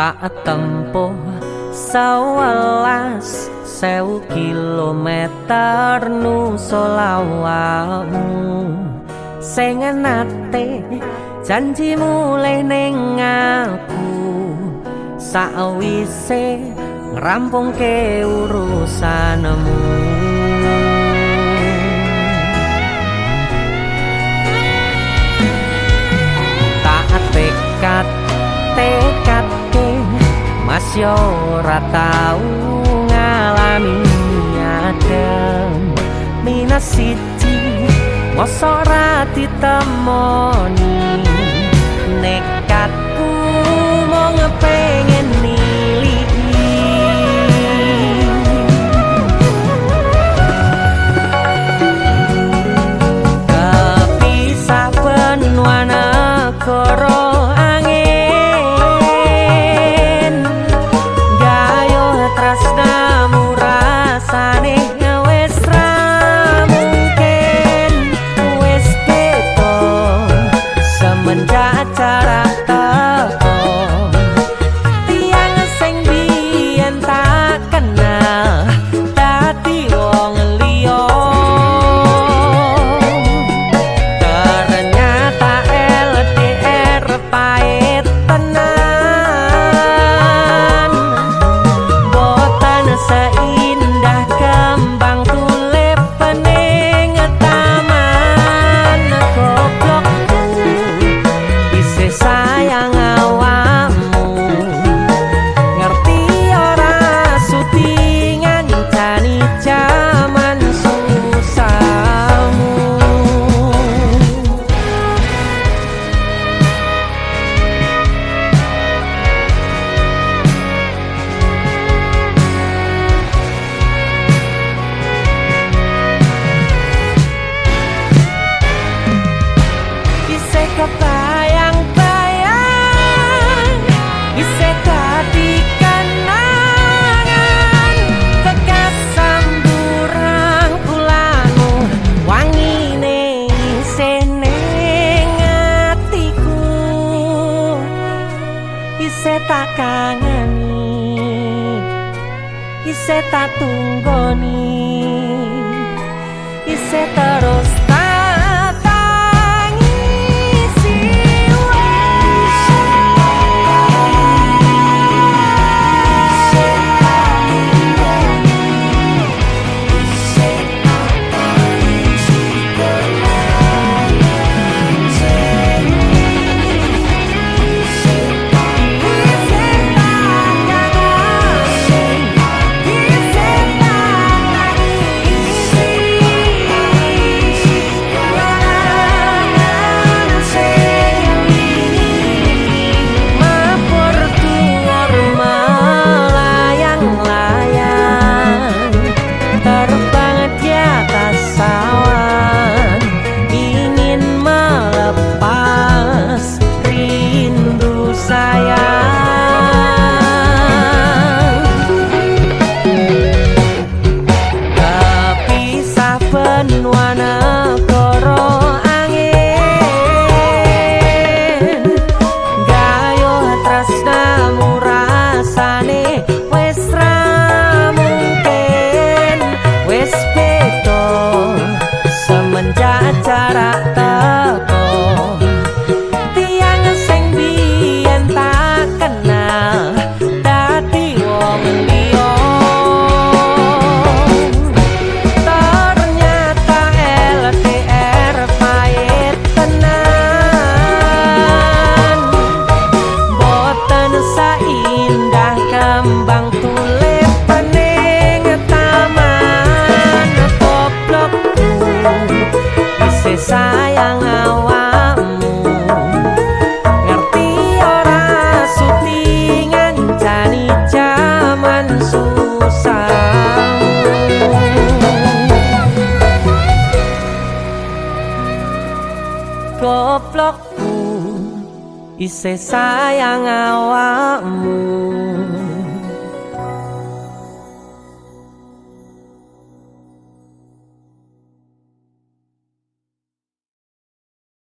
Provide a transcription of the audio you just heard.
Tak tempuh 11.000 kilometer nusul awakmu sing nate janji mulih ning aku sakwise ngrampungke urusanmu. Tak tekad tekadke mas yo ora tau ngalami adem minus siji mosok ra ditemoni nekatku mung pengen niliki kepisah benua negara tresnamu rasane wis ra mungkin wis beda semenjak jarak teko tiyang sing biyen tak kenal dadi wong liya ternyata LDR pahit tenan seindah kembang tulip ning taman goblokku isih sayang awakmu ngerti ora sudi ngancani jaman susahmu. Kebayang-bayang isih dadi kenangan bekas samburan kulamu wangine isih ning atiku isih tak kangeni isih tak tunggoni isih terus tak tangisi. Melayang-layang terbang di atas awan ingin melepas rindu sayang. Kepisah benua negara angin gayo tresnamu rasane wis ra mungkin wis beda semenjak jarak teko tiyang sing biyen tak kenal dadi wong liya ternyata LDR pahit tenan boten saindah kembang tulip ning taman goblokku isih sayang awakmu ngerti ora sudi ngancani jaman susahmu. Goblokku isih sayang awakmu.